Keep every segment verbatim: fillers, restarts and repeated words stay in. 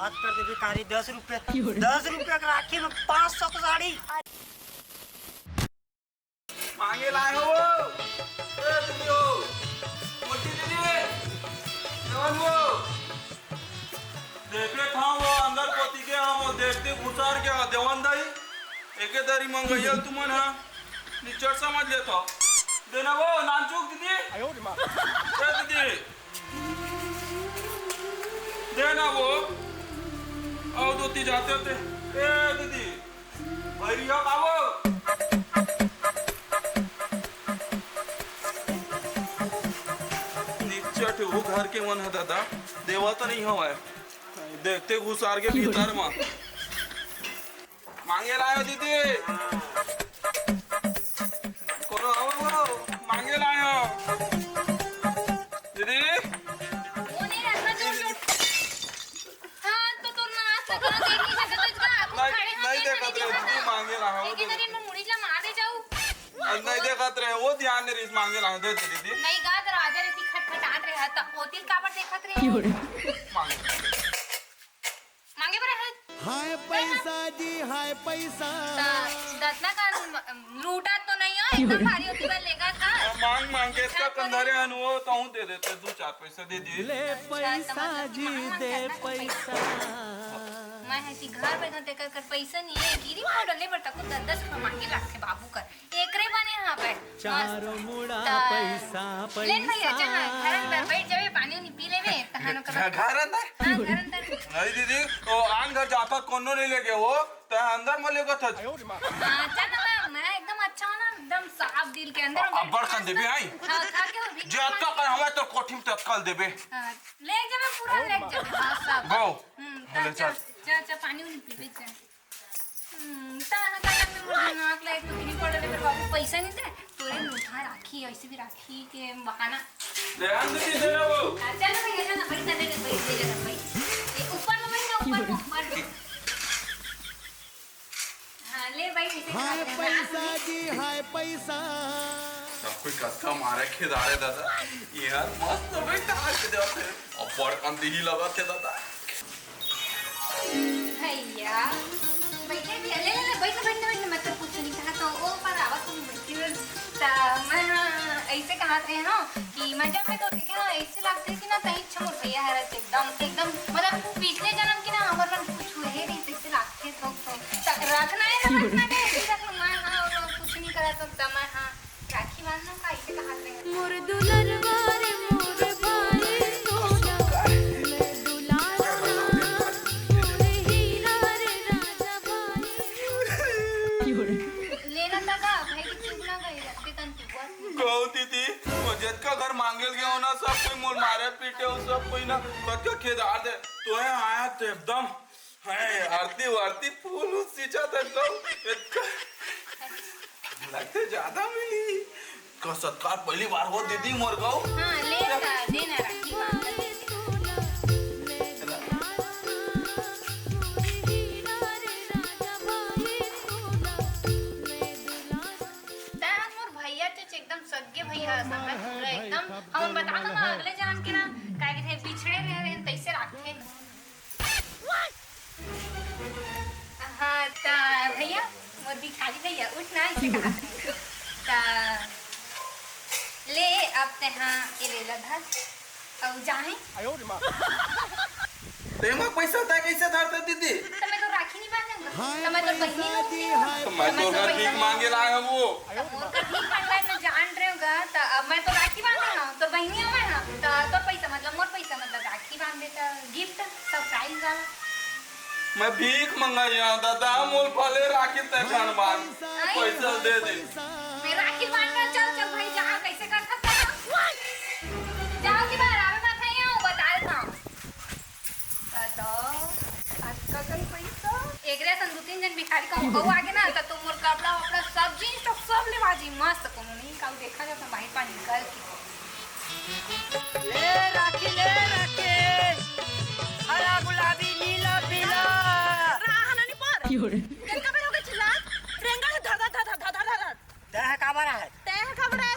बात कर देबे कारी, दस रुपया, दस रुपया के राखी में पाँच सौ के साड़ी। मांगे लाए हो वो? ए दीदी हो, मोटी दीदी, जवान हो। देखे था वो अंदर कोती के, हम वो देखते घुसार के देवन दाई, एके दरी मंगैया तुमन हा, निचर समझ लेता। देना वो नानचुक दीदी। ए दीदी, देना वो। आओ दोती जाते होते। ए दीदी, भैरिया बाबू। निच्चट वो घर के मन ह दादा, देवा तो नहीं हवय। देखते घुसार के भीतर म। मांगे लायो दीदी। कोनो आओ, आओ, मांगे लायो। दीदी। वो नहीं रखना, जो, जो। हाँ, तो तोर नाच ला कहाँ देख नहीं सकत हस का? नहीं, खड़े नहीं होके देखत खड़े रहे, देखत दीदी, हस। मांगे रहा, वो एक ही दे। तरी में मुड़ी ला मार दे जाऊ। नहीं देखत रहे, वो ध्यान नहीं रहीस, मांगे रहा, दे दे दीदी। नहीं गा, दरवाजा रहती खटखटात रहे, त ओतिल काबर देखत रहे? मांगे। मांगे बर है। हाय पैसा जी, हाय पैसा। त दतना का लूटा तो नहीं हो, एकदम भारी होती बार लेगा था। मांग, मांग के इसका कंधारे अनु हो, तो हूँ दे देते, दो चार पैसा दे दिए। ले अच्छा, पैसा समझ जी, गई। दे मांग करना तो पैसा। मैं है कि घर बैठा तेकर कर पैसा नहीं है, गिरी पाउडर ले बर तको दस दस रुपया मांगे लागथे बाबू कर। एकरे बने हाँ बैठ। चारों मस्त। मुड़ा त पैसा, ले न भैया, पैसा। चल ना, घर अंदर बैठ जावे, पानी उनी पी लेवे, तहानो का घ-, घर अंदर? हाँ, घर अंदर। नहीं दीदी, वो आन घर जाता कोनो नहीं लेगे वो, त अंदर में लेगत हस। हाँ, चल ना, मैं, मैं एकदम अच्छा हूँ ना, एकदम साफ दिल के अंदर अब बैठ बड़ कन देबे, आई? हाँ, खा के वो भी जे अतका कर हमारे तो कोठी में तत्काल देबे। हाँ, ले जावे पूरा, ले जावे, हाँ, सब। गो। हम्म, ले चल, चल। चल, चल, चल, पानी उनी पीबे, चल। हम्म, त ना का में मोर दिमाग ला एक तो गिरी पड़ले, मेरे बाबू पैसा नहीं दे, तोरे मुठा राखी, ऐसे भी राखी के बहाना। ध्यान से दे ना वो। हाँ, चल ना भैया, चल ना, बैठ ना, बैठ, बैठ, बैठ, बैठ। ये ऊपर में बैठ ना, ऊपर में, ऊपर में। हाँ, ले भाई, इसे खा हाय ले, हाँ, पैसा जी, हाय पैसा। सब कोई कतका मारे खेदारे दादा। यार, मस्त बैठा के जाते। अब बड़ कन दिही लगा थे दादा। भैया, बैठे भैया, ले, ले, ले, बैठ, बैठ, बैठ, मत पूछो, नहीं कहा तो ओ पर आवा तुम बैठी हो। त मैं, हाँ, ऐसे कहा थे, हाँ, कि मैं जब मैं तो देखे, हाँ, ऐसे लगते कि ना, तहीं अच्छा मोर भैया है, रहते एकदम, एकदम, मतलब, पिछले जन्म की ना, हमर मन कुछ हुए ही नहीं, ऐसे लगते तो, तो, त-, रखना है ना, रखना है, ऐसे रख लो, मैं, हाँ, और कुछ नहीं करा सकता, मैं, हाँ। राखी बांधना का इसे कहा थे? मोर दुलरवा रे मोर भाई सोना, मैं दुलारना, मोर हीरा रे राजा भाई। लेना था का? भाई की चुप ना गई, रखते तन तू बस। गौ दीदी, वो जतका घर मांगेल गयो ना, सब कोई मोर मारे पीटे हो, सब कोई ना, कतका खेदार दे, तोहे आया तो एकदम है, आरती वारती फूल उस सींचा था एकदम। इतना लगते ज्यादा मिली। का सत्कार पहली बार हो दीदी मोर गाँव। हाँ, ले ला, दे ना राखी बांध। तैं मोर भैया चच एकदम सग्गे भैया असन, मैं पूरा एकदम, हम बता दो ना, अगले जन्म के ना, काहे के बिछड़े रहे, रहे, तैसे राखे। हाँ, त भैया, मोर भिखारी भैया, उठ ना, इसे कहा। त ले, अब तेहा ये ले ला धर, अउ जाही। तेमा पैसा तय कैसे धरते दीदी? त मैं तो राखी नहीं बांधूंगा। त मैं तो बहिनी हूँ। त मैं तो घर भीख मांगे लाए हूँ वो। त मोर कर भीख मांगना है, मैं जान रहे होगा। त अब मैं तो राखी बांधे हूँ, तो बहिनी हूँ मैं, हाँ। त तोर पैसा मतलब मोर पैसा मतलब राखी बांध देता, गिफ्ट, सरप्राइज वाला। मैं भीख मंगाई हूँ दादा, मोल भले राखी तय खान बांध। नहीं। पैसा दे दे। मैं राखी बांध रहा, चल, चल भाई, जहाँ कैसे कर सकता है। जाओ कि बाहर आवे मत है, यहाँ बता देता हूँ। दादा, अतका कन पैसा? एकरे असन दू तीन जन भिखारी कहूँ, कहूँ आगे ना, त तो मोर कपड़ा वपड़ा सब जींस टॉप सब लेवा जी, मस्त कोनो नहीं, कहूँ देखा जाता भाई पानी निकल के। ले राखी, ले राखी, हरा गुलाबी, नीला पीला। रहा है ना नहीं पर? क्यों रे? कितना बेर हो गए चिल्लात? रेंगड़ धर, धर, धर। तैं ह काबर आहे? तैं ह काबर आहे?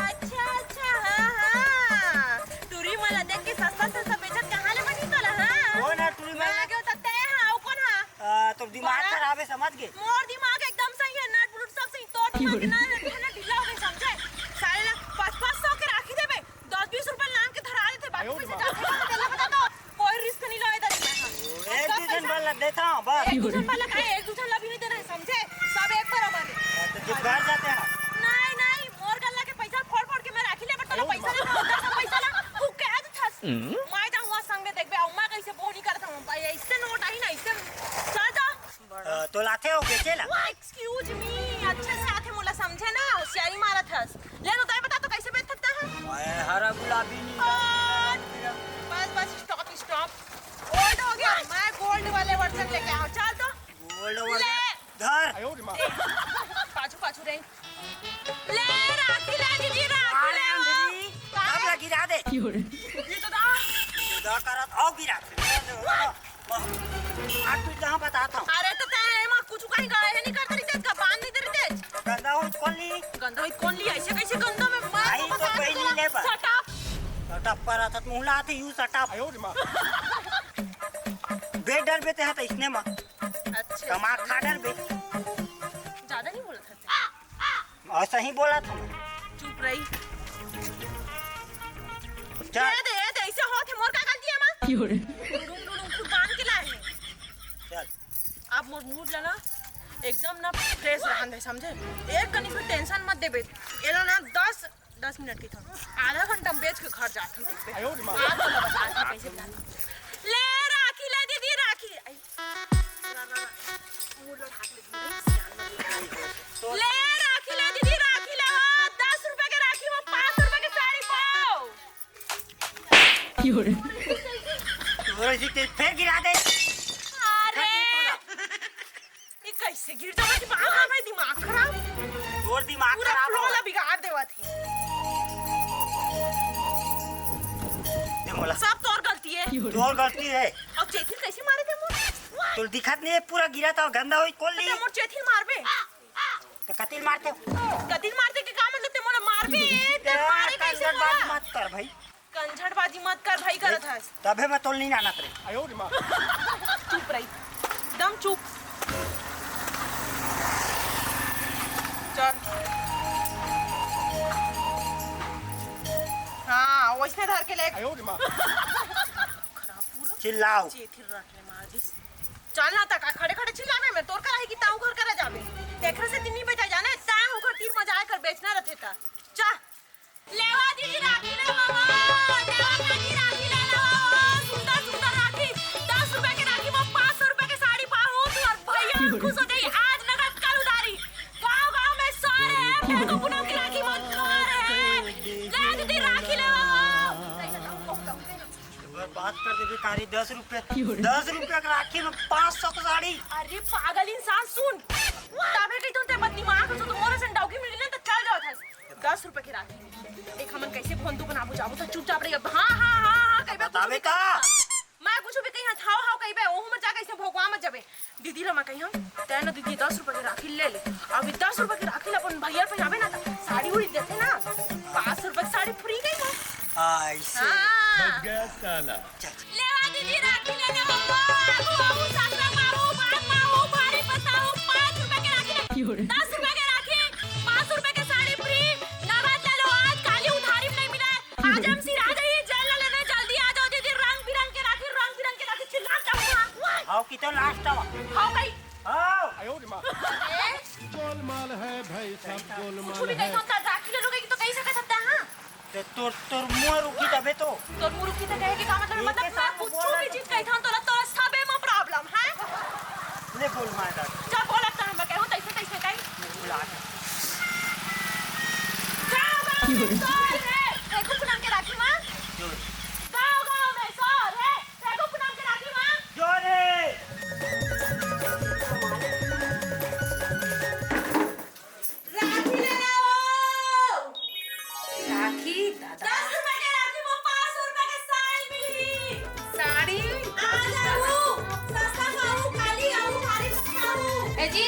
अच्छा, अच्छा, हाँ, हाँ। टूरी मन ला देख के सस्ता, सस्ता बेचत कहाँ ले बनी तोला, हाँ? कोन हे टूरी मन? मैं आ गया था दिमाग खराब है, समझ गे? मोर दिमाग एकदम सही है, नट बुलट सब सही। तोर दिमाग ना, ना ढीला हो गए, समझे? साले ला पाँच पाँच सौ के राखी देबे, दस बीस रुपया लान के धरा देथे, बाकी पैसा जाथे कहाँ? तेला बता तो। कोई रिस्क नहीं लो इधर मैं, हाँ। एक दू झन बर ला देता हूँ, बस। एक दू झन बर ला काहे? एक दू झन ला भी नहीं देना है, समझे? सब एक बराबर है। तो जब घर जाते हैं। नहीं, नहीं, मोर गल्ला के पैसा फोड़ फोड़ के मैं राखी ले, but तोला पैसा नहीं, दस पैसा ला, तू कह दे थस। मैं जाऊँ वहाँ संग में देखबे, अम्मा कैसे बोनी करता हूँ, भाई, ऐसे नोट आई ना, ऐसे चल जा। अ, तो लाथे हो बेचे ला? Excuse me, अच्छे से आथे मोला समझे ना, होशियारी मारत हस। ले तो तय बता तो कैसे बेच सकता है? ओए, हरा गुलाबी नी। बस, बस, stop, stop। Old हो गया, मैं gold वाले version लेके आऊँ। चल तो। Gold वाले? ले। धर। ए, पाछू, पाछू रे। ले, राखी ले, दीदी, राखी अरे ले। अंधरी, का? अब ला गिरा दे। ये तो दा। ये दा करत, आओ गिरा। आज तू जहाँ बताता हूँ। अरे तो तैं एमा कुछ कहीं गाय है नहीं करते रहते, का बांध नहीं देते। गंदा हो कौन ली? गंदा हो कौन ली? ऐसे कैसे गंदा में मैं आई तो बता पहली दूंगा। ले बा। Shut up। Shut up पर आता, मुँह लाते यू shut up। आयो रे माँ। बे डर बे ते हाथ इसने माँ। अच्छा। कमा खा डर बे। ज्यादा नहीं बोलत हस। ऐसा ही बोला था। चुप रही। चल। दे दे, दे, ऐसे होत है, मोर का गलती है माँ? क्यों रे? डुडुम, डुडुम, खुद बांध के लाए हैं। चल। अब मोर mood ला ना, एकदम ना fresh रहन दे, समझे? एक कनी भी tension मत देबे। ये लो ना, दस, दस मिनट की था। आधा घंटा में बेच के घर जाती हूँ, देखबे। आयो रे माँ। आज तो बता, आज कैसे बता। ले राखी, ले दीदी राखी। आई। ले राखी ले दीदी, राखी ले, वो दस रुपए के राखी, वो पाँच रुपए के साड़ी पाओ। क्यों रे? तोरे जी के फेर गिरा दे। अरे, ये कैसे गिर जावा जी? बाप रे, भाई दिमाग खराब। तोर दिमाग पूरा खराब flow हो। ला बिगाड़ देवा थे। दे मोला। सब तोर गलती है। तोर गलती है। अब चेथिल कैसे मारे थे मोर? तोर दिखत नहीं है, पूरा गिरा था, गंदा होई, कौन ली? तो मोर चेथिल मारबे। तो कतिल मारते हो? कतिल मारते के का मतलब? ते मोला मारबे, ते ए, मारे कैसे कंजरबाजी मोला? मत कर भाई। कंजरबाजी मत कर भाई, करत हस। तभे मैं तोल नहीं जानत रे। आयो रे माँ। चुप रही, एकदम चुप। चल। हाँ, वैसने धर के ले। आयो रे माँ। खराब पूरा। चिल्लाओ। चेथिल रट ले मार दिस। चल ना तका, खड़े खड़े चिल्लाबे में, तोर का रही कि ताऊ घर करा जाबे। तेखरे से तिन्नी बजा जाने, ताऊ घर तीर मजा कर बेचना रहते ता। चल। लेवा दीदी राखी ले बाबा, लेवा काकी राखी ले लो, सुंदर सुंदर राखी, दस रुपए के राखी में पाँच सौ रुपए के साड़ी पाहू, तुम्हार भैया खुश हो जाई, आज नगद कल उधारी। गांव गांव में शोर है, फेंको पूनम की राखी मत शोर है। ले दीदी राखी ले बाबा। एक बार बात कर देबे कारी दस रुपए, दस रुपए के राखी में पाँच सौ के साड़ी। अरे पागल इंसान सुन, तबे कही तुम ते बद दिमाग हो, तो मोरे सन डौकी मिली ना तो चल जाओ था। दस रुपए के राखी। देख, हमन कैसे भोंदू बनाबो, जाबो त चुपचाप रही। अब हाँ, हाँ, हाँ, हाँ, कहिबे कुछ बताबे भी का? कहिबे। मैं कुछ भी कही, हाँ, हाव, हाव कहिबे, ओहू मत जा, कैसे भोगवा मत जाबे। दीदी ला मैं कही, हम, तै ना दीदी, दस रुपए के राखी ले ले। अभी दस रुपए के राखी ला अपन भैया पे जाबे ना, त साड़ी उड़ी देथे ना, पाँच सौ रुपए के साड़ी free गई ना। हाँ, ऐसे। हाँ। बच गया साला। लेवा दीदी राखी ले ले बबुआ, आगू आऊ, सासरा माऊ, बात माऊ, भारी पताऊ, पाँच रुपए के राखी ले। दस रुपए के राखी, पाँच रुपए के साड़ी free, नगद ले लो आज, काली उधारी में नहीं मिला है। आज हम सिरा जाइए, जेल ले लेने, जल्दी आ जाओ दीदी, रंग बिरंग के राखी, रंग बिरंग के राखी, चिल्ला जाऊंगा। हाव की तो last आवा। हाव भाई। हाव। अरे, गोलमाल है भाई, सब गोलमाल कुछ भी है। नहीं होता, राखी ले लोगे कि तो कहीं से कर सकता है, हाँ? ते तोर, तोर मुंह रुकी तबे तो। तोर मुंह रुकी त कहे के का मतलब? मतलब मैं कुछ भी चीज कही था, तोला, तोला सबे में problem है। ले बोल मार डाल। जा बोल, अब तो हम कहूं तैसे, तैसे कही। बुला के। गाँव, गाँव में शोर है। देखो पूनम के राखी माँ। जो। गाँव, गाँव में शोर है। देखो पूनम के राखी माँ। जो रे। राखी ले आओ। राखी दादा। दस रुपए के राखी में पाँच सौ रुपए के साड़ी मिली। साड़ी? आज आऊ, सस्ता में आऊ, काली आऊ, भारी सस्ता आऊ। ए जी,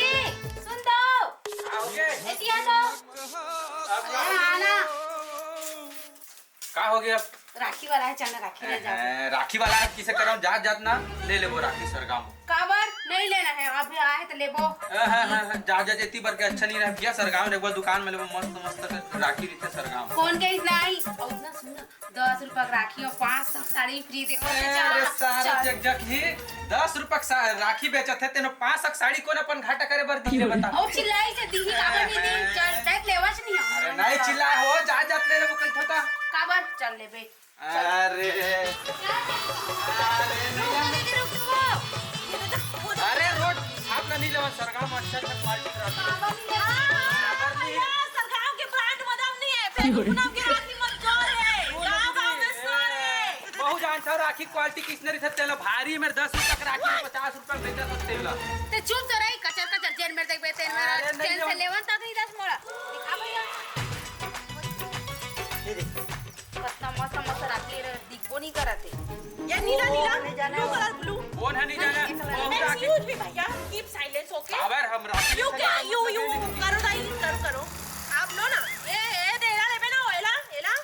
सुन तो। आओगे? ए जी, आ तो। अरे, आना। का हो गया? राखी वाला हे, चल ना राखी ले जा। हैं, राखी वाला हे, किसे करव, जात जात ना ले लेबो राखी सरगांव। काबर? नहीं लेना हे, अभी आए हे त लेबो। हैं, हैं, हैं, हैं, जात जात एती बर के अच्छा नहीं रहे भैया, सरगांव में एक बार दुकान में लेबो, मस्त मस्त राखी रहिथे सरगांव। कौन के इतना आई? अउ इतना सुन ना, दस रुपया के राखी अउ पाँच सौ के साड़ी free देवत हे, अरे चल, सारा चल। जग जग ही दस रुपया के सा-, राखी बेचत हे, तेनो पाँच सौ के साड़ी कोन अपन घाटा करे बर दिही रे बता? अउ चिल्लाई से दिही काबर नहीं दिही? चल, देख लेवच नहीं हे। अरे नहीं चिल्ला हो, जात जात ले लेबो कल थोता। काबर? चल लेबे। अरे। अरे, नहीं रुक, जाना। रुक, रुक, रुक। अरे, रोड छाप ना नहीं लेवन, सरगांव में अच्छा, अच्छा quality रहता है। हाँ, हाँ, हाँ, सरगांव के brand मदम नहीं है, फिर पूनम के राखी मत जोर है, वो गाँव, नहीं गाँव में है। शोर है। बहुत जानता हूँ, राखी quality किसने रही था, तेला भारी मेरे दस रुपया के राखी में पचास रुपया बेचा था तेला। ते चुप तो रही, कचर कचर जेन मेरे देख बेते मेरा अरे, नहीं जेन से जाऊँ। लेवन तक नहीं दस मोड़ा। दिखा भैया। ये देख। कतना मस्त मस्त राखी रे, दिखबो नहीं करत हे। ये नीला, नीला, नहीं जाना। Blue colour, blue। कौन है नहीं जाना? नहीं, बहुत नहीं, राखी। Excuse me भैया, keep silence, okay? काबर हम राखी You लेके can, you, you, करो दाई, करो, करो। आप लो ना। ए, ए, दे, एला लेबे ना, एला, एला।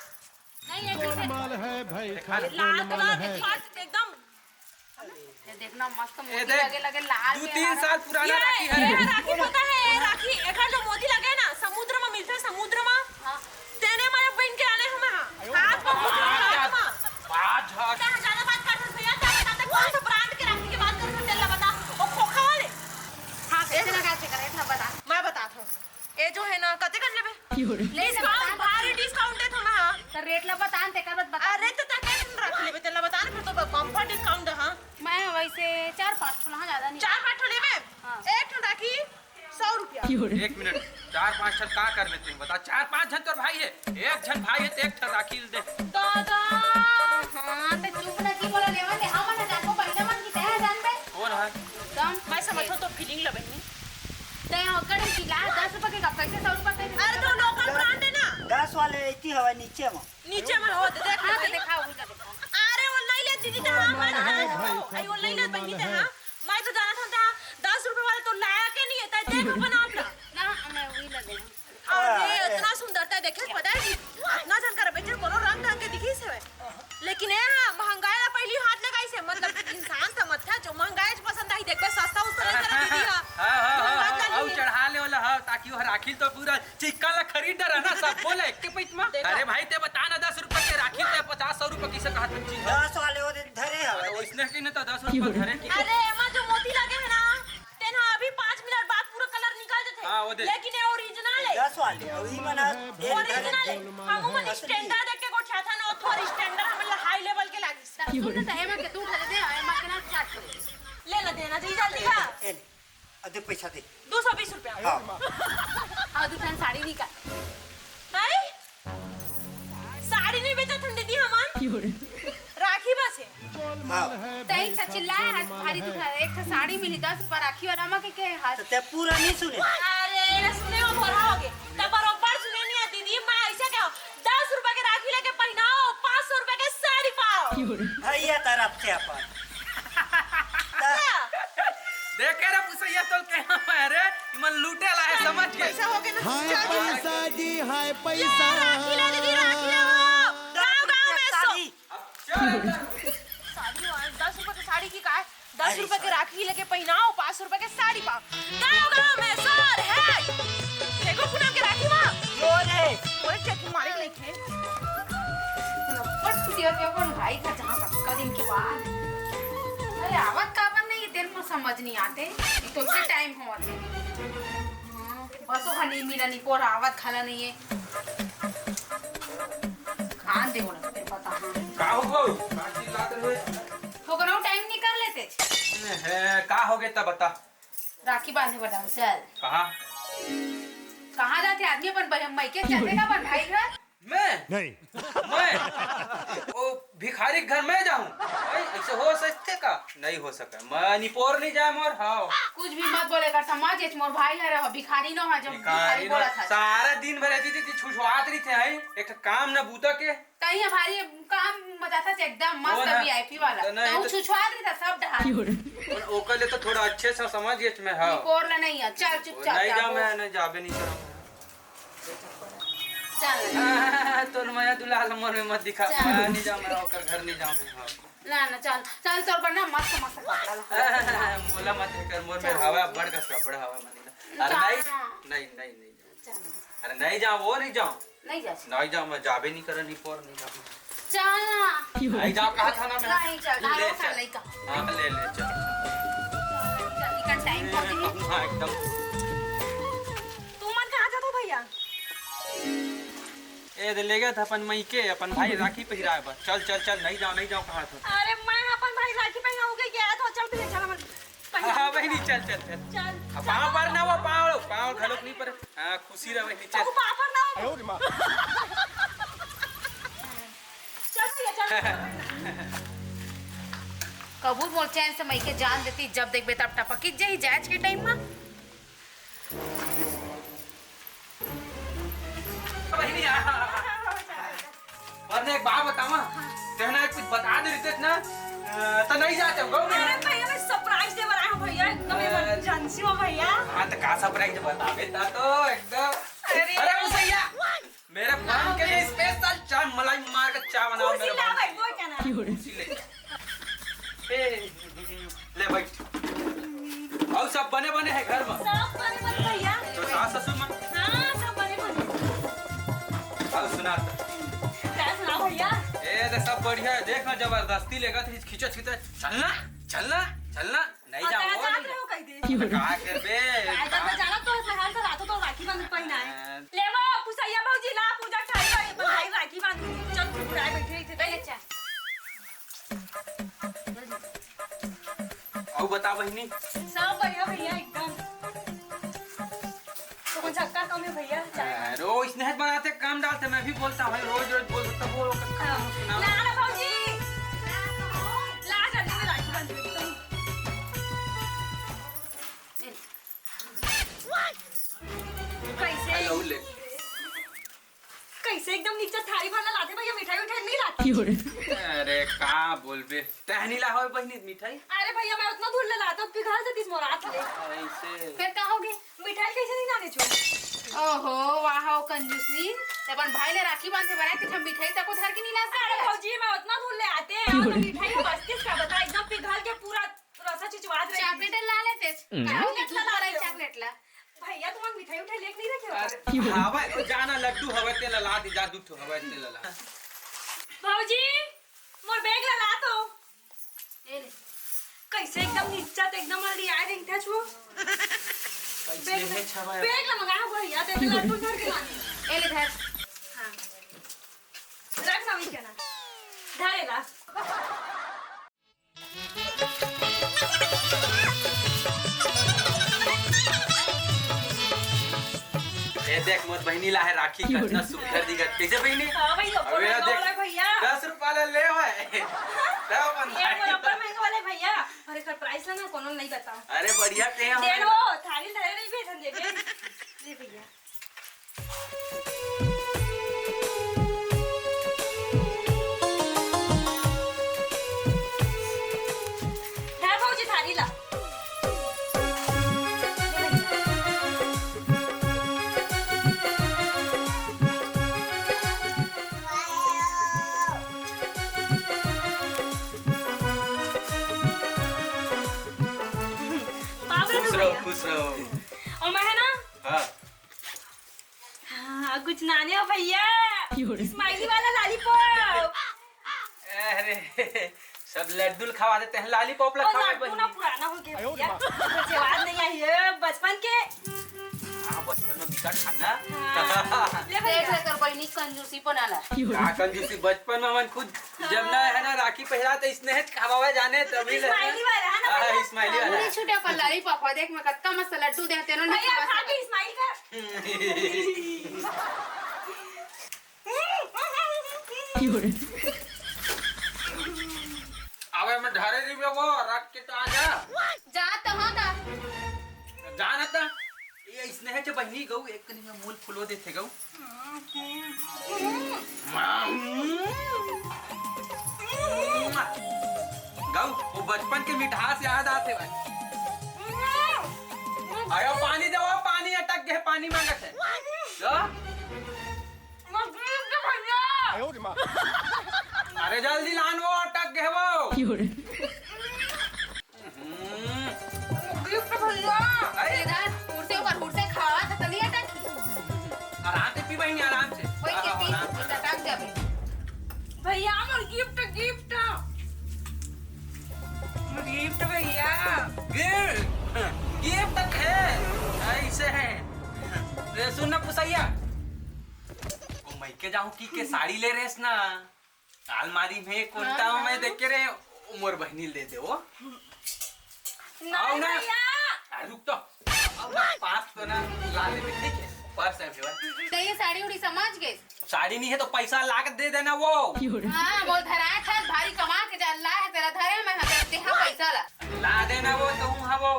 नहीं, ये ठीक है। गोलमाल है भाई, देखा ना? लाल colour, एकदम ये देखना, मस्त मोती देख, लगे, लगे लाल दू में तीन हरा। साल पुराना ये, राखी ये है। राखी पता है, ये राखी, एकर जो मोती लगे ना, समुद्र में मिलता है, समुद्र में। हाँ। तेने मारे बहन के आने हम हाँ। हाथ में मोती लगा हम। बात झट। क्या ज्यादा बात कर सकते हैं? क्या बताते? कौन सा brand के राखी की बात कर सकते हैं? बता। वो खोखा वाले। हाँ, कैसे लगा, कैसे करे, इतना बता। मैं बताता हूँ। ए जो है ना, कते कर लेबे? ले ले, discount, बता, बता। भारी discount देत हो ना। त rate ला बता न, तेकर बाद बता। अरे, त तके रख लेबे, तेला बता ना, फिर तो bumper discount दे, हाँ। मैं वैसे चार पाँच ठो ला, हाँ, ज्यादा नहीं। चार पाँच ठो लेबे? हाँ। एक ठो राखी, सौ रुपया। एक मिनट, चार पाँच ठन का करबे तैं बता? चार पाँच झन तोर भाई हे, एक झन भाई हे त एक ठन राखी ल दे। दादा, हाँ, त चुप ना की बोला, लेवा दे, हाँ, मन जान को बहिना मन की तय जान बे। कौन है? एकदम। मैं समझो तो feeling ला बहिनी। तैं ओकर चिल्ला, दस रुपया के कप, कैसे सौ रुपया के? अरे, तो local brand है ना। दस वाले एती हवय नीचे म। नीचे म हो, देख, हाँ, तो देख। दिखाओ, उधर दिखाओ। अरे, वो नहीं ले दीदी, तो हाँ, मैं, अरे, वो नहीं ले बहिनी, तो हाँ। मैं तो जाना था, तो हाँ, दस रुपया वाले तो लाया के नहीं है, तैं देख अपन आप ला। ना, मैं वही ला दे। अरे, अरे। इतना सुंदर तैं देखे, पता है कि इतना झन कर बेचे, कोनो रंग ढंग के दिखिस हवय। लेकिन ए हा, महंगाई ला पहिली हाथ लगाइस हे, मतलब, इंसान समझथे जो महंगाई च पसंद आही, देखबे, सस्ता उस्ता नहीं करे दीदी हा। हाँ, हाँ, हाँ, महंगाई हाँ, ला अउ लिए। चढ़ा ले वाला, हाँ, ताकि वो राखी तो पूरा चिक्का ला खरीद डरा ना, सब बोले एक के पैत में। देखो। अरे भाई, तैं बता ना, दस रुपया के राखी तैं पचास सौ रुपया किसे कहत हन चीज? दस वाले वो दिन धरे हवय। अरे, वैसने की नहीं तो दस रुपया धरे की। अरे, एमा जो मोती लगे है ना, तेन हा अभी पाँच मिनट बाद पूरा colour निकल जथे। हाँ, वो दे। लेकिन ये original है। दस वाले, अभी मना original है। हम मन असली। Standard देख के गोठियाथन, वो थोर standard हमन ला high level के लागिस। सुन ना, त एमा के दू ठा दे दे, एमा के ना चार ठा दे। ले ला देना जी, जल्दी का। ए ले, अदे पैसा दे। दो सौ बीस रुपया। हाँ। अउ दू ठन साड़ी निकाल। हैं? साड़ी नहीं बेचत हन दीदी हमन। राखी बस है। हाँ। त एक ठा चिल्लाए हाथ भारी दुखा, एक ठा साड़ी मिली दस रुपया राखी वाला मा के, के हाथ। त तैं पूरा नहीं सुने। अरे, सुने हो, थोड़ा हो गए। त बरोबर सुने नहीं है दीदी, मैं ऐसे कहूँ, दस रुपया के राखी लेके पहनाओ, पाँच सौ रुपया के साड़ी पाओ। भैया तरफ से अपन। देखे रे पुसैया, तोल के हम है रे, इमन लूटे ला है, समझ के। पैसा हो गए ना। हाय पैसा जी, हाय पैसा। ले, राखी ले दीदी, राखी ले वो। गाँव, गाँव में सो। साड़ी। अब चल अंदर। साड़ी वाला, दस रुपया के साड़ी की का है? दस रुपया के राखी लेके पहनाओ, पाँच सौ रुपया के साड़ी पाओ। गाँव, गाँव में शोर है। देखो पूनम के राखी माँ। शोर है। ओए, क्या तुम्हारे को नहीं थे? फट से अपन भाई का जहाँ तक का दिन के बाद। अरे, आवत काबर नहीं, तेरे को समझ नहीं आते। ये तो उससे time हो आते। हाँ, बसो खाली मिला नहीं, कोर आवत खाला नहीं है। खान दे बोला, फिर पता, हाँ। का हो गो? का चिल्लात रहे? ओकरो time निकाल लेते। है, का हो गए तब बता। राखी बांधे बर जाऊँ, चल। कहाँ? कहाँ जाते आदमी अपन बहन मायके चलते का अपन भाई घर? मैं? नहीं। मैं? ओ भिखारी के घर मैं जाऊँ? भाई, ऐसे हो सकते का? नहीं हो सके। मैं निपोर नहीं जाए मोर, हाँ। कुछ भी मत बोले कर, समझ एच मोर भाई हरे हो, भिखारी नो है, जो भिखारी भिखारी नो, बोला था। सारा दिन भर ऐसी चीज छुछुआत रही थे, हैं? एक ठो काम न बूता के। कहीं हमारी काम मजा था एकदम मस्त वो ना, V I P वाला। तो नहीं तो तो छुछुआत रही था सब डहा। पर ओकर ले तो थोड़ा अच्छे से समझ एच मैं, हाँ। निपोर ला नहीं है, चल चुपचाप नहीं जा। मैं नहीं जाबे नहीं करम। चल। तोर मया दुलार ला मोर में मत दिखा। चल। मैं नहीं जाऊँ, मैं ओकर घर नहीं जाऊँ मैं। हाँ। ना, ना, चल, चल, तोर बर ना मस्त, मस्त कपड़ा ला। मोला मत कर, मोर में चल। हवा बड़ कस कपड़ा हवा मनी ना। अरे चल नहीं, ना। नहीं, नहीं, नहीं। चल। अरे नहीं जाऊँ, वो नहीं जाऊँ। नहीं जा। नहीं जाऊँ, मैं जाबे नहीं करन, नहीं पर नहीं जाऊँ। चल ना। नहीं जाऊँ, कहा था ना मैं? नहीं चल, ले अरे चल। चल, नहीं का। हाँ, ले, ले, चल। चल, इकन टाइम हो गई। हाँ, एकदम। तू मन कहाँ जात हो भैया? ए, दे ले गया था अपन मई के, अपन भाई राखी पहिराए बर। चल, चल, चल, नहीं जाओ, नहीं जाओ, कहा था। अरे, मैं अपन भाई राखी पहनाऊंगी क्या? तो चल, भैया, चल, हम हाँ, हाँ, बहिनी, चल, चल, चल। चल। हाँ, पाँव पर ना, वो पाँव, पाँव घलोक नहीं पर। हाँ, खुशी रह, बहिनी, चल। तू पाँव पर ना हो। चल, भैया, चल। कबूर मोर चैन से मई के जान देती, जब देखबे तब टपकी जाही जायज के टाइम मा। बहिनी, आ। और मैं एक बात बतावा, हाँ। तेहना एक कुछ बता दे रितेश ना, अ, तो नहीं जाते हो, गौ अरे नहीं। भैया, मैं सरप्राइज दे रहा हूँ भैया, एकदम अ, इमरजेंसी हो भैया। हाँ, तो का सरप्राइज बतावे ता तो एकदम। अरे। अरे, भैया, मेरे बहन के लिए स्पेशल चाय, मलाई मार के चाय बनाओ कुर्सी मेरे ला बहन भाई, के वो लिए। क्या ना? कुर्सी ले। ए, ले बैठ। और सब बने बने है घर में? सब बने बने भैया। तो सास ससुर मन? हाँ, सब बने बने। और सुना तो। क्या सुना भैया? ए, तो सब बढ़िया है। देख ना, जबरदस्ती लेगा तो खींचो, खींचो। चलना, चलना, चलना। नहीं और जाओ, कहाँ वो जात नहीं रहे हो जाओ। कह दे? तो का करबे? आज तक मैं जाना तो मैं हर साल आतो तो राखी बांध पहिना है। हाँ। ले वो, पुसैया भौजी ला, पूजा खाई भाई, अपन भाई राखी बांध। चल, तू बुलाए बैठे रही थे। ले, ले, चल। अउ बता बहिनी। सब बढ़िया भैया एकदम। तो कुछ हक्का कम है भैया, चाय। अरे, ओ, स्नेह बनाते काम डालते, मैं भी बोलता हूँ, रोज रोज बोल सकता, बोलो, हाँ। सुनाओ। ला ना भौजी। ला जल्दी में राखी बांध दे तुम। कैसे? हेलो, ले। कैसे एकदम नीचे थारी भरना लाते भैया, मिठाई उठाई नहीं लाते? अरे का बोलबे, तहनी ला होय बहिनी मिठाई? अरे भैया, मैं उतना दूर ले लाता, पिघल जातीस मोर हाथ ले। ऐसे। फिर का होगे? मिठाई कैसे नहीं लाने छो? ओहो, वाह, ओ कंजूसी, ते अपन भाई ले राखी बांधे बनाए, ते हम मिठाई तको धर के नहीं ला अरे सकते? भौजी, मैं उतना दूर ले आते हैं, और तो मिठाई बस्तीस का बता, एकदम पिघल के पूरा रसा चिचवा दे। चॉकलेट ला लेते। हम्म। चॉकलेट ला, चॉकलेट ला। भैया, तुम मिठाई उठाई लेके नहीं रखे हो? अरे, हवा, जाना लड्डू हवा तेल ला दी, जा दूध हवा तेल ला। भौजी, मोर बैग ला ला तो। ए ले। कैसे एकदम नीचा ते एकदम अड़ी आ रही था छो। कैसे बैग है ला, छवा? बैग ला मंगा भैया, ते लड्डू धर के लानी। ए ले धर। हाँ। रख ना वही क्या ना। धरे ला। ए देख, मोर बहिनी ला है राखी, कतना सुंदर दिखत। कैसे बहिनी? हाँ भैया, अबे ना देख, भैया। दस रुपया ला ले होय। तब अपन ये मोर ऊपर महंगा वाला है भैया। अरे, कर प्राइस ला ना, कोनो नहीं बताओ। अरे, बढ़िया के हम दे लो, थारी धरे नहीं भेजन देबे। ले भैया। धर भौजी थारी ला। बाप रे खुश रहो, भैया। खुश रहो। और मैं है ना? हाँ। हाँ, कुछ लाने हो भैया? क्यों रे? स्माइली वाला लॉलीपॉप। अरे, सब लड्डू ल खवा देते हैं, लॉलीपॉप ला और खवा लड्डू बहिनी। ना पुराना हो गया भैया। कुछ याद नहीं आई है बचपन के। हाँ, बचपन में बिकट खाना। हाँ। ले भैया। देख ले तोर बहिनी कंजूसी पना ला। का कंजूसी? बचपन में हमन खुद जब ना है ना राखी पहिरा तो इसने है खवावा जाने तभी ले। स्माइली वाला है ना हाँ, भैया? स्माइली वाला। पूरी छुट्टी पर लॉलीपॉप देख मैं कत्ता मस्त लड्डू दे तेनो नहीं भैया खवा खा सकत। के स्माइल कर। अबे मैं धरे रही वो रख के तो आ जा। जा तो हाँ दा। जा ना ता। ये इसने है जो बहिनी गऊ एक कनी में मूल फुलो देथे गऊ। गऊ, वो बचपन के मिठास याद आथे भाई। अरे पानी दे, वो पानी अटक गए, पानी मांगत है। लो। अरे जल्दी लान वो, अटक गे वो। हम्म। गिफ्ट भैया। अरे। इधर, हुर से ऊपर, हुर से खावा त तनी अटक। आराम से पी बहिनी, आराम से। ओए, के पी, आराम से। अटक जाबे। भैया, मोर गिफ्ट, गिफ्ट। गिफ्ट भैया। गिफ्ट, गिफ्ट हे, ऐसे हे। ए, सुन ना पुसैया, ओ मइके जाहूं कि के साड़ी ले रेहेस ना, अलमारी में कोंटा में देख के रे, ओ मोर बहिनी ल दे दे वो। नहीं आओ ना। भैया। आ, रुक तो। अब पास तो ना, लाले में नहीं है, पर्स हे भैया। त ये साड़ी उड़ी समझ गे? साड़ी नहीं है तो पैसा ला के दे देना वो। हाँ, वो धराए था, भारी कमा के जा, ला हे तेला धरे में, हाँ, देते हाँ पैसा ला। ला देना वो, तो हूँ हाँ वो।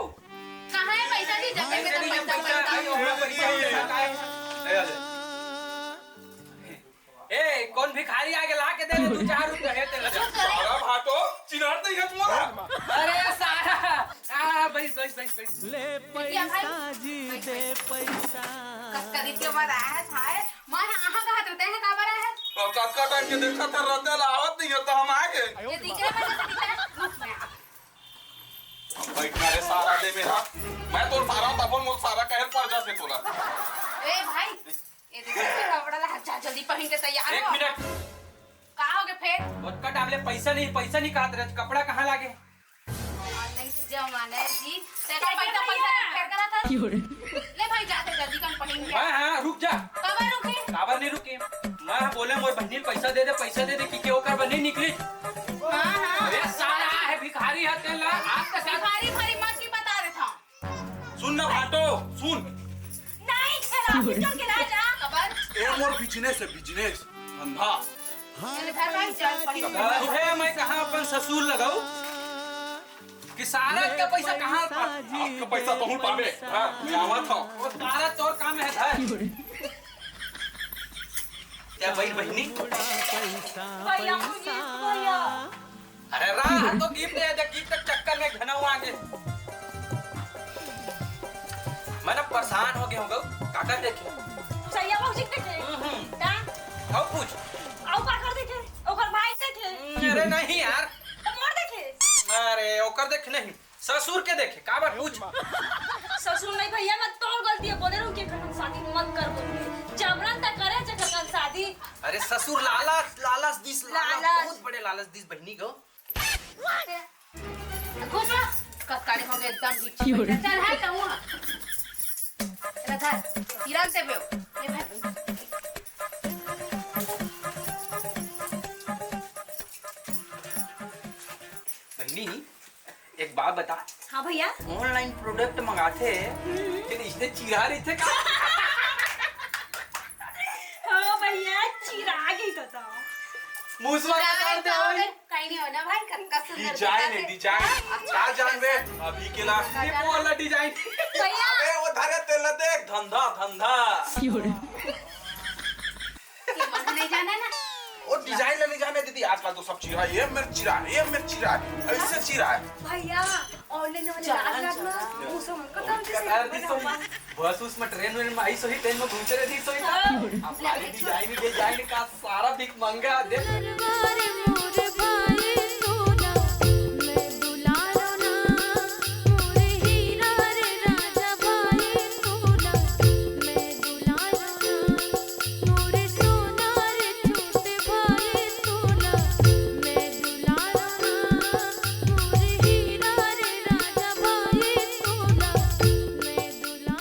कहाँ हे पैसा जी? जब पैसा नहीं है, पैसा, पैसा, पैसा। अरे, वो पैसा, पैसा, पैसा, पैसा। ए, आ ले। ए, कोन भिखारी आगे ला के दे दे, दू चार रुपया हे तेला। सारा भाटो, चिन्हार नहीं है तुम्हारा। अरे सारा, आ, बैठ, बैठ, बैठ, बैठ। ले भैया, भाई। पैसा जी, दे पैसा। कस तरीके के बाद आया था, मैं यहाँ कहाँ रहते हैं, काबर आया है? अब कतका टाइम के देखा था, रहते ला आवत नहीं है, तो हम आ गए। ये दिख रहा है, पैसा दिख रहा है? रुक, मैं आ गई। बैठना रे सारा दे मेरा। मैं तो सारा तपन मोल सारा कहर पर जा से तोला। ए भाई, ये देखो, ये कपड़ा ला, जा जल्दी पहन के तैयार हो। एक मिनट। का हो गए फिर? ओतका टाइम ले पैसा नहीं, पैसा नहीं कहत रहे, कपड़ा कहाँ लागे? ऑनलाइन के जमाना है जी। तेरा पैसा, पैसा फेर करा था। ले भाई, जाते जल्दी कन पहन के। हाँ, हाँ, रुक जा। काबर रुके? काबर नहीं रुके? मैं बोले, मोर बहिनी पैसा दे दे, पैसा दे दे, कि के ओकर बर नहीं निकली। हाँ, हाँ। अरे सारा हे, भिखारी हे तेला, आज के साथ। भिखारी भारी मत की बता देता। सुन ना भाटो, सुन। नहीं, तेरा ऑफिस चल के ला जा। खबर? ए मोर बिजनेस हे, बिजनेस, धंधा। चल घर भाई, चल पड़ी। तभे मैं कहाँ अपन ससुर लगाऊ कि सारा के पैसा कहाँ पा-, आपके पैसा कहूँ पावे? हाँ, जावत हो। वो सारा तोर काम हे धर। क्या भाई बहिनी? भैया, मुझे भैया। अरे रा, तो गिफ्ट दे दे, गिफ्ट के चक्कर में घना हुआ आगे। मैं ना परेशान हो गया हूँ गऊ, काका देखे। सैया भौजी के देखे? हम्म, हम्म। का? आओ पूछ। आओ काकर देखे? ओकर भाई देखे? हम्म, अरे नहीं यार। तो मोर देखे? अरे ओकर देखे नहीं, ससुर के देखे, काबर पूछ? ससुर नहीं भैया, मैं तोर गलती है, बोले रहूं कि एकर हम शादी मत कर बोल के। जबरन त करे जेकर कन शादी। अरे ससुर लालच, लालच दिस, लालच, लालच। बहुत बड़े लालच दिस बहिनी गो। घुस ना, कस काढ़े होंगे एकदम बिच्छू। चल, हट, कहूँ हाँ। तेरा धर, तिरंग से बेओ। ये भाई। बहिनी, एक बात बता। हाँ भैया। Online product मंगाथे, हम्म। फिर इसने चिरा रही थे का? हाँ भैया, चिरा गई तो, तो। मुसवा चिरा का गई कर दे तो भाई। कहीं नहीं होना भाई, कतका सुंदर design हे, design। अच्छा, का जानबे? अभी के last में वो वाला design। भैया। अबे वो धरे तेला देख, धंधा, धंधा। ये मन नहीं जाना ना। वो design ला नहीं जाने दीदी, आजकल तो सब चिरा हे, ये मेर चिरा हे, ये मेर चिरा हे, ऐसे चिरा हे। भैया, online में चला, लाल लाल ना, चला। वो सब हमको और तो क्या जैसे कर दी बना तो हुआ। बस उसमें ट्रेन वेन में आई सोही, ट्रेन में घूमते रहती सोही। हाँ। अब भाई डिजाइन, डिजाइन का सारा भिख मंगा दे। दरबार मोर भाई सोना, मैं दुलारो ना, मोर हीरा रे राजा भाई सोना, मैं दुलारो ना, मोर सोना रे छोटे भाई सोना, मैं दुलारो ना, मोर हीरा रे राजा भाई सोना, मैं दुलारो ना।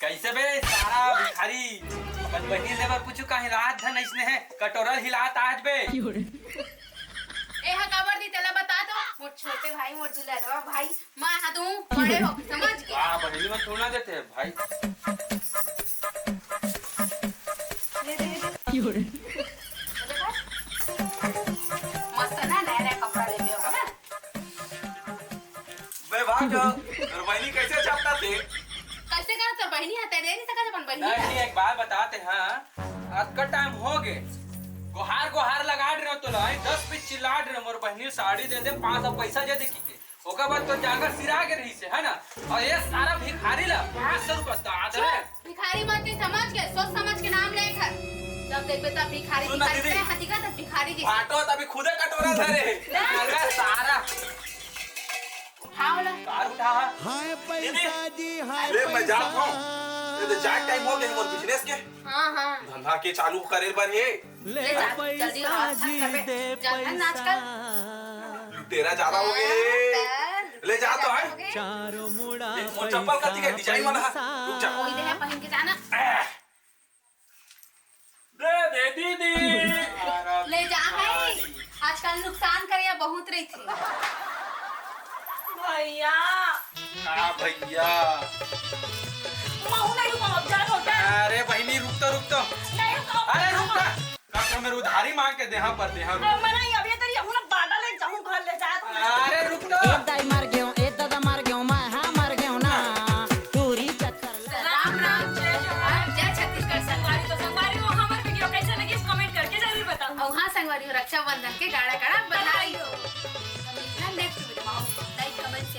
कैसे बे सारा भिखारी, अपन बहिनी ले बर कुछ काहे रात धन ऐसने हे, कटोरा हिलात आज बे। ए हा काबर दी तेला बता तो, मोर छोटे भाई, मोर दुलरवा भाई, माँ हा तू बड़े हो, समझ के। वाह, बहिनी मन थोड़ा देते हैं भाई। ले दे, ले दे। मस्त ना, नया नया कपड़ा लेबे हो ना। बे भाग, तोर बहिनी कैसे छपता थे? कैसे कर तोर बहिनी हा, ते दे नहीं सकत अपन बहिनी नहीं, हा। नहीं, एक बात बताते हैं, अतका टाइम हो गए, गोहार गोहार लगा रहे हो तो लाई, दस बीस चिल्ला रहे हो, मोर बहिनी साड़ी दे दे, पाँच सौ पैसा दे दे की के। ओकर बाद तो जांगर सिरा के रहिस हे, है ना? अउ ये सारा भिखारी ला पाँच सौ रुपया दाद रे। भिखारी मत कही, समझ के, सोच समझ के नाम ले कर। जब देखबे तब भिखारी, सुन ना भिखारी, दीदी। तें हतिका तक भिखारी जी। फाटो त अभी खुदे कटोरा धरे। अरे सारा। उठाओ ला। कार उठा। हाय दीदी, पैसा जी, हाय ले, मैं पैसा। जात हूँ। ये तो जाए टाइम हो गया मोर बिजनेस के। हाँ, हाँ। धंधा के चालू करे बर हे। ले ले जा, जल्दी पैसा उठा, जी, करबे। दे जंगल नाच कर। पैसा। लुटेरा ज्यादा हो गए। हाँ, ले जा तो ज्यादा है। हो गए। चारों मुड़ा ए, मोर चप्पल का पैसा, दिखे, डिजाइन वाला। पैसा। रुक जा। वही दे है, पहन के जाना। दे दे दीदी। ले जा है। आजकल नुकसान करिया बहुत रही थी। भैया। का भैया? महू नहीं रुको, अब जा होता है। अरे बहिनी, रुक तो, रुक तो। नहीं रुको। अरे रुक तो। का तो मेरे उधारी मांग के देहा पर देहा। अब मैं नहीं, अब ये तेरी हमने बाटा ले जाऊं, घर ले जा तू। अरे रुक तो। ए दाई मर गयो, ए दादा मर गयो, मैं हाँ मर गयो ना। टूरी चक्कर लगा। राम राम, जय जोहार, जय छत्तीसगढ़। संगवारी तो संगवारी हो, हमार वीडियो कैसे लगी, कमेंट करके जरूर बताओ। और हाँ संगवारी हो, रक्षाबंधन के गाड़ा गाड़ा बधाई हो। तो मिलना नेक्स्ट वीडियो में।